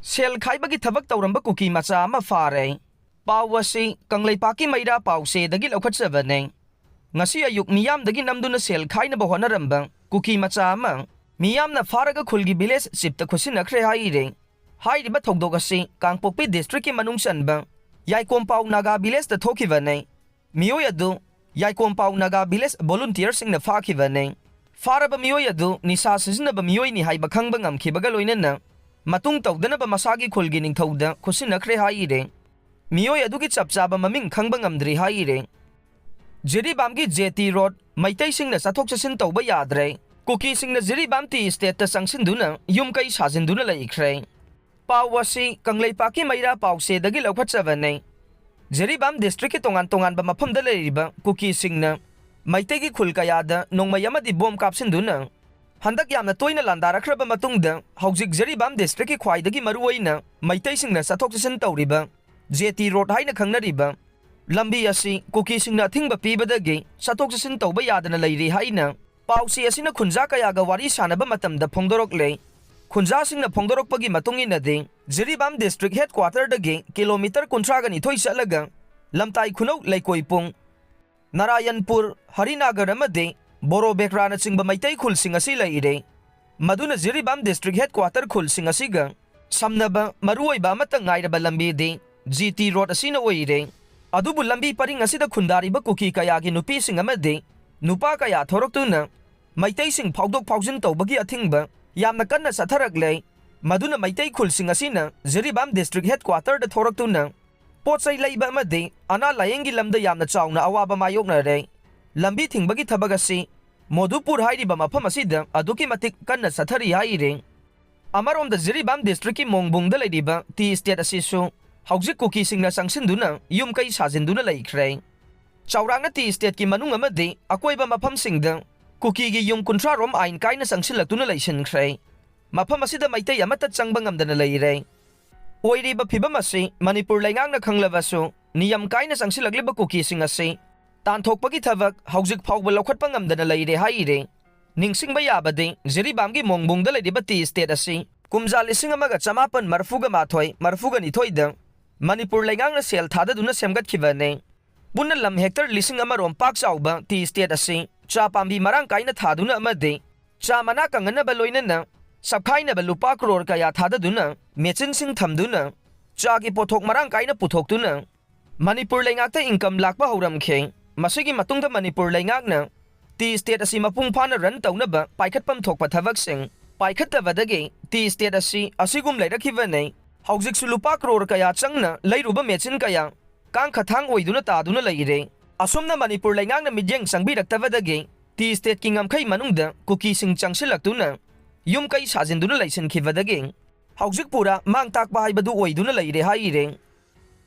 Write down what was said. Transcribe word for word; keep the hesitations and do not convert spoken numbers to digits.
ꯁꯦꯜ ꯈꯥꯏꯕꯒꯤ ꯊꯕꯛ ꯇꯧꯔꯝꯕ ꯀꯨꯀꯤ ꯃꯆꯥ ꯑꯃ ꯐꯥꯔꯦ꯫ ꯄꯥꯎ ꯑꯁꯤ ꯀꯪꯂꯩꯄꯥꯛꯀꯤ ꯃꯩꯔꯥ ꯄꯥꯎꯆꯦꯗꯒꯤ ꯂꯧꯈꯠꯆꯕꯅꯤ꯫ ꯉꯁꯤ ꯑꯌꯨꯛ ꯃꯤꯌꯥꯝꯗꯒꯤ ꯅꯝꯗꯨꯅ ꯁꯦꯜ ꯈꯥꯏꯅꯕ ꯍꯣꯠꯅꯔꯝꯕ ꯀꯨꯀꯤ ꯃꯆꯥ ꯑꯃ ꯃꯤꯌꯥꯝꯅ ꯐꯥꯔꯒ ꯈꯨꯜꯒꯤ ꯚꯤꯂꯦꯖ ꯆꯤꯞꯇ ꯈꯨꯠꯁꯤꯟꯅꯈ꯭ꯔꯦ ꯍꯥꯏꯔꯤ꯫ ꯍꯥꯏꯔꯤꯕ ꯊꯧꯗꯣꯛ ꯑꯁꯤ ꯀꯥꯡꯄꯣꯛꯄꯤ ꯗꯤꯁꯇ꯭ꯔꯤꯛꯀꯤ ꯃꯅꯨꯡ ꯆꯟꯕ ꯌꯥꯏꯀꯣꯝꯄꯥꯎ ꯅꯥꯒꯥ ꯚꯤꯂꯦꯖꯇ ꯊꯣꯛꯈꯤꯕꯅꯤ꯫ ꯃꯤꯑꯣꯏ ꯑꯗꯨ ꯌꯥꯏꯀꯣꯝꯄꯥꯎ ꯅꯥꯒꯥ ꯚꯤꯂꯦꯖ ꯚꯣꯂꯨꯟꯇꯤꯌꯔꯁꯤꯡꯅ ꯐꯥꯈꯤꯕꯅꯤ꯫ ꯐꯥꯔꯕ ꯃꯤꯑꯣꯏ ꯑꯗꯨ ꯅꯤꯁꯥ ꯁꯤꯖꯤꯟꯅꯕ ꯃꯤꯑꯣꯏꯅꯤ ꯍꯥꯏꯕ ꯈꯪꯕ ꯉꯝꯈꯤꯕꯒ ꯂꯣꯏꯅꯅ ꯃꯇꯨꯡ ꯇꯧꯗꯅꯕ ꯃꯁꯥꯒꯤ ꯈꯨꯜꯒꯤ ꯅꯤꯡꯊꯧꯗ ꯈꯨꯠꯁꯤꯟꯅꯈ꯭ꯔꯦ ꯍꯥꯏꯔꯤ꯫ ꯃꯤꯑꯣꯏ ꯑꯗꯨꯒꯤ ꯆꯞ ꯆꯥꯕ ꯃꯃꯤꯡ ꯈꯪꯕ ꯉꯝꯗ꯭ꯔꯤ ꯍꯥꯏꯔꯤ꯫ ꯖꯤꯔꯤꯕꯥꯝꯒꯤ ꯖꯦ ꯇꯤ ꯔꯣꯗ ꯃꯩꯇꯩꯁꯤꯡꯅ ꯆꯠꯊꯣꯛ ꯆꯠꯁꯤꯟ ꯇꯧꯕ ꯌꯥꯗ꯭ꯔꯦ꯫ ꯀꯨꯀꯤꯁꯤꯡꯅ ꯖꯤꯔꯤꯕꯥꯝ ꯇꯤ ꯏꯁꯇꯦꯠꯇ ꯆꯪꯁꯤꯟꯗꯨꯅ ꯌꯨꯝ ꯀꯩ ꯁꯥꯖꯤꯟꯗꯨꯅ ꯂꯩꯈ꯭ꯔꯦ꯫ ꯄꯥꯎ ꯑꯁꯤ ꯀꯪꯂꯩꯄꯥꯛꯀꯤ ꯃꯩꯔꯥ ꯄꯥꯎꯆꯦꯗꯒꯤ ꯂꯧꯈꯠꯆꯕꯅꯤ꯫ ꯖꯤꯔꯤꯕꯥꯝ ꯗꯤꯁꯇ꯭ꯔꯤꯛꯀꯤ ꯇꯣꯉꯥꯟ ꯇꯣꯉꯥꯟꯕ ꯃꯐꯝꯗ ꯂꯩꯔꯤꯕ ꯀꯨꯀꯤꯁꯤꯡꯅ ꯃꯩꯇꯩꯒꯤ ꯈꯨꯜ ꯀꯌꯥꯗ ꯅꯣꯡꯃꯩ ꯑꯃꯗꯤ ꯕꯣꯝ ꯀꯥꯞꯁꯤꯟꯗꯨꯅ ꯍꯟꯗꯛ ꯌꯥꯝꯅ ꯇꯣꯏꯅ ꯂꯥꯟꯗꯥꯔꯛꯈ꯭ꯔꯕ ꯃꯇꯨꯡꯗ ꯍꯧꯖꯤꯛ ꯖꯤꯔꯤꯕꯥꯝ ꯗꯤꯁꯇ꯭ꯔꯤꯛꯀꯤ ꯈ꯭ꯋꯥꯏꯗꯒꯤ ꯃꯔꯨꯑꯣꯏꯅ ꯃꯩꯇꯩꯁꯤꯡꯅ ꯆꯠꯊꯣꯛ ꯆꯠꯁꯤꯟ ꯇꯧꯔꯤꯕ ꯖꯦ ꯇꯤ ꯔꯣꯗ ꯍꯥꯏꯅ ꯈꯪꯅꯔꯤꯕ ꯂꯝꯕꯤ ꯑꯁꯤ ꯀꯨꯀꯤꯁꯤꯡꯅ ꯑꯊꯤꯡꯕ ꯄꯤꯕꯗꯒꯤ ꯆꯠꯊꯣꯛ ꯆꯠꯁꯤꯟ ꯇꯧꯕ ꯌꯥꯗꯅ ꯂꯩꯔꯤ ꯍꯥꯏꯅ ꯄꯥꯎꯆꯦ ꯑꯁꯤꯅ ꯈꯨꯟꯖꯥ ꯀꯌꯥꯒ ꯋꯥꯔꯤ ꯁꯥꯟꯅꯕ ꯃꯇꯝꯗ ꯐꯣꯡꯗꯣꯔꯛꯂꯦ꯫ ꯈꯨꯟꯖꯥꯁꯤꯡꯅ ꯐꯣꯡꯗꯣꯔꯛꯄꯒꯤ ꯃꯇꯨꯡ ꯏꯟꯅꯗꯤ, ꯖꯤꯔꯤꯕꯥꯝ ꯗꯤꯁꯇ꯭ꯔꯤꯛ ꯍꯦꯗꯀ꯭ꯋꯥꯇꯔꯗꯒꯤ ꯀꯤꯂꯣꯃꯤꯇꯔ ꯀꯨꯟꯊ꯭ꯔꯥꯒ ꯅꯤꯊꯣꯏ ꯆꯠꯂꯒ ꯂꯝꯇꯥꯏ ꯈꯨꯅꯧ ꯂꯩꯀꯣꯏꯄꯨꯡ, ꯅꯥꯔꯥꯌꯟꯄꯨꯔ, ꯍꯔꯤꯅꯥꯒꯔ ꯑꯃꯗꯤ ꯕꯣꯔꯣ ꯕꯦꯀ꯭ꯔꯥꯅꯆꯤꯡꯕ ꯃꯩꯇꯩ ꯈꯨꯜꯁꯤꯡ ꯑꯁꯤ ꯂꯩꯔꯦ꯫ ꯃꯗꯨꯅ ꯖꯤꯔꯤꯕꯥꯝ ꯗꯤꯁꯇ꯭ꯔꯤꯛ ꯍꯦꯗꯀ꯭ꯋꯥꯇꯔ ꯈꯨꯜꯁꯤꯡ ꯑꯁꯤꯒ ꯁꯝꯅꯕ ꯃꯔꯨꯑꯣꯏꯕ ꯑꯃꯠꯇ ꯉꯥꯏꯔꯕ ꯂꯝꯕꯤꯗꯤ ꯖꯤ ꯇꯤ ꯔꯣꯗ ꯑꯁꯤꯅ ꯑꯣꯏꯔꯦ꯫ ꯑꯗꯨꯕꯨ ꯂꯝꯕꯤ ꯄꯔꯤꯡ ꯑꯁꯤꯗ ꯈꯨꯟꯗꯥꯔꯤꯕ ꯀꯨꯀꯤ ꯀꯌꯥꯒꯤ ꯅꯨꯄꯤꯁꯤꯡ ꯑꯃꯗꯤ ꯅꯨꯄꯥ ꯀꯌꯥ ꯊꯣꯔꯛꯇꯨꯅ ꯃꯩꯇꯩꯁꯤꯡ ꯐꯥꯎꯗꯣꯛ ꯐꯥꯎꯖꯤꯟ ꯇꯧꯕꯒꯤ ꯑꯊꯤꯡꯕ ꯌꯥꯝꯅ ꯀꯟꯅ ꯆꯠꯊꯔꯛꯂꯦ꯫ ꯃꯗꯨꯅ ꯃꯩꯇꯩ ꯈꯨꯜꯁꯤꯡ ꯑꯁꯤꯅ ꯖꯤꯔꯤꯕꯥꯝ ꯗꯤꯁꯇ꯭ꯔꯤꯛ ꯍꯦꯗꯀ꯭ꯋꯥꯇꯔꯗ ꯊꯣꯔꯛꯇꯨꯅ ꯄꯣꯠ ꯆꯩ ꯂꯩꯕ ꯑꯃꯗꯤ ꯑꯅꯥ ꯂꯥꯌꯦꯡꯒꯤ ꯂꯝꯗ ꯌꯥꯝꯅ ꯆꯥꯎꯅ ꯑꯋꯥꯕ ꯃꯥꯌꯣꯛꯅꯔꯦ꯫ ꯂꯝꯕꯤ ꯊꯤꯡꯕꯒꯤ ꯊꯕꯛ ꯑꯁꯤ ꯃꯣꯗꯨꯄꯨꯔ ꯍꯥꯏꯔꯤꯕ ꯃꯐꯝ ꯑꯁꯤꯗ ꯑꯗꯨꯛꯀꯤ ꯃꯇꯤꯛ ꯀꯟꯅ ꯆꯠꯊꯔꯤ ꯍꯥꯏꯔꯤ꯫ ꯑꯃꯔꯣꯝꯗ ꯖꯤꯔꯤꯕꯥꯝ ꯗꯤꯁꯇ꯭ꯔꯤꯛꯀꯤ ꯃꯣꯡꯕꯨꯡꯗ ꯂꯩꯔꯤꯕ ꯇꯤ ꯏꯁꯇꯦꯠ ꯑꯁꯤꯁꯨ ꯍꯧꯖꯤꯛ ꯀꯨꯀꯤꯁꯤꯡꯅ ꯆꯪꯁꯤꯟꯗꯨꯅ ꯌꯨꯝ ꯀꯩ ꯁꯥꯖꯤꯟꯗꯨꯅ ꯂꯩꯈ꯭ꯔꯦ꯫ ꯆꯥꯎꯔꯥꯛꯅ ꯇꯤ ꯏꯁꯇꯦꯠꯀꯤ ꯃꯅꯨꯡ ꯑꯃꯗꯤ ꯑꯀꯣꯏꯕ ꯃꯐꯝꯁꯤꯡꯗ ꯀꯨꯀꯤꯒꯤ ꯌꯨꯝ ꯀꯨꯟꯊ꯭ꯔꯥ ꯔꯣꯝ ꯑꯥꯏꯟ ꯀꯥꯏꯅ ꯆꯪꯁꯤꯜꯂꯛꯇꯨꯅ ꯂꯩꯁꯤꯟꯈ꯭ꯔꯦ꯫ ꯃꯐꯝ ꯑꯁꯤꯗ ꯃꯩꯇꯩ ꯑꯃꯠꯇ ꯆꯪꯕ ꯉꯝꯗꯅ ꯂꯩꯔꯦ꯫ ꯑꯣꯏꯔꯤꯕ ꯐꯤꯕꯝ ꯑꯁꯤ ꯃꯅꯤꯄꯨꯔ ꯂꯩꯉꯥꯛꯅ ꯈꯪꯂꯕꯁꯨ ꯅꯤꯌꯝ ꯀꯥꯏꯅ ꯆꯪꯁꯤꯜꯂꯛꯂꯤꯕ ꯀꯨꯀꯤꯁꯤꯡ ꯑꯁꯤ ꯇꯥꯟꯊꯣꯛꯄꯒꯤ ꯊꯕꯛ ꯍꯧꯖꯤꯛ ꯐꯥꯎꯕ ꯂꯧꯈꯠꯄ ꯉꯝꯗꯅ ꯂꯩꯔꯦ ꯍꯥꯏꯔꯤ꯫ ꯅꯤꯡꯁꯤꯡꯕ ꯌꯥꯕꯗꯤ ꯖꯤꯔꯤꯕꯥꯝꯒꯤ ꯃꯣꯡꯕꯨꯡꯗ ꯂꯩꯔꯤꯕ ꯇꯤ ꯏꯁꯇꯦꯠ ꯑꯁꯤ ꯀꯨꯝꯖꯥ ꯂꯤꯁꯤꯡ ꯑꯃꯒ ꯆꯃꯥꯄꯟ ꯃꯔꯤꯐꯨꯒ ꯃꯥꯊꯣꯏ ꯃꯔꯤꯐꯨꯒ ꯅꯤꯊꯣꯏꯗ ꯃꯅꯤꯄꯨꯔ ꯂꯩꯉꯥꯛꯅ ꯁꯦꯜ ꯊꯥꯗꯗꯨꯅ ꯁꯦꯝꯒꯠꯈꯤꯕꯅꯤ꯫ ꯄꯨꯟꯅ ꯂꯝ ꯍꯦꯛꯇꯔ ꯂꯤꯁꯤꯡ ꯑꯃ ꯔꯣꯝ ꯄꯥꯛ ꯆꯥꯎꯕ ꯇꯤ ꯏꯁꯇꯦꯠ ꯑꯁꯤ ꯆꯥ ꯄꯥꯝꯕꯤ ꯃꯔꯥꯡ ꯀꯥꯏꯅ ꯊꯥꯗꯨꯅ ꯑꯃꯗꯤ ꯆꯥ ꯃꯅꯥ ꯀꯪꯍꯟꯅꯕ ꯂꯣꯏꯅꯅ ꯁꯛꯈꯥꯏꯅꯕ ꯂꯨꯄꯥ ꯀ꯭ꯔꯣꯔ ꯀꯌꯥ ꯊꯥꯗꯗꯨꯅ ꯃꯦꯆꯤꯟꯁꯤꯡ ꯊꯝꯗꯨꯅ ꯆꯥꯒꯤ ꯄꯣꯠꯊꯣꯛ ꯃꯔꯥꯡ ꯀꯥꯏꯅ ꯄꯨꯊꯣꯛꯇꯨꯅ ꯃꯅꯤꯄꯨꯔ ꯂꯩꯉꯥꯛꯇ ꯏꯟꯀꯝ ꯂꯥꯛꯄ ꯍꯧꯔꯝꯈꯤ꯫ ꯃꯁꯤꯒꯤ ꯃꯇꯨꯡꯗ ꯃꯅꯤꯄꯨꯔ ꯂꯩꯉꯥꯛꯅ ꯇꯤ ꯏꯁꯇꯦꯠ ꯑꯁꯤ ꯃꯄꯨꯡ ꯐꯥꯅ ꯔꯟ ꯇꯧꯅꯕ ꯄꯥꯏꯈꯠꯐꯝ ꯊꯣꯛꯄ ꯊꯕꯛꯁꯤꯡ ꯄꯥꯏꯈꯠꯇꯕꯗꯒꯤ ꯇꯤ ꯏꯁꯇꯦꯠ ꯑꯁꯤ ꯑꯁꯤꯒꯨꯝ ꯂꯩꯔꯛꯈꯤꯕꯅꯤ꯫ ꯍꯧꯖꯤꯛꯁꯨ ꯂꯨꯄꯥ ꯀ꯭ꯔꯣꯔ ꯀꯌꯥ ꯆꯪꯅ ꯂꯩꯔꯨꯕ ꯃꯦꯆꯤꯟ ꯀꯌꯥ ꯀꯥꯡꯈꯊꯥꯡ ꯑꯣꯏꯗꯨꯅ ꯇꯥꯗꯨꯅ ꯂꯩꯔꯦ꯫ ꯑꯁꯨꯝꯅ ꯃꯅꯤꯄꯨꯔ ꯂꯩꯉꯥꯛꯅ ꯃꯤꯠꯌꯦꯡ ꯆꯪꯕꯤꯔꯛꯇꯕꯗꯒꯤ ꯇꯤ ꯏꯁꯇꯦꯠꯀꯤ ꯉꯝꯈꯩ ꯃꯅꯨꯡꯗ ꯀꯨꯀꯤꯁꯤꯡ ꯆꯪꯁꯤꯜꯂꯛꯇꯨꯅ ꯌꯨꯝ ꯀꯩ ꯁꯥꯖꯤꯟꯗꯨꯅ ꯂꯩꯁꯤꯟꯈꯤꯕꯗꯒꯤ ꯍꯧꯖꯤꯛ ꯄꯨꯔꯥ ꯃꯥꯡ ꯇꯥꯛꯄ ꯍꯥꯏꯕꯗꯨ ꯑꯣꯏꯗꯨꯅ ꯂꯩꯔꯦ ꯍꯥꯏꯔꯦ꯫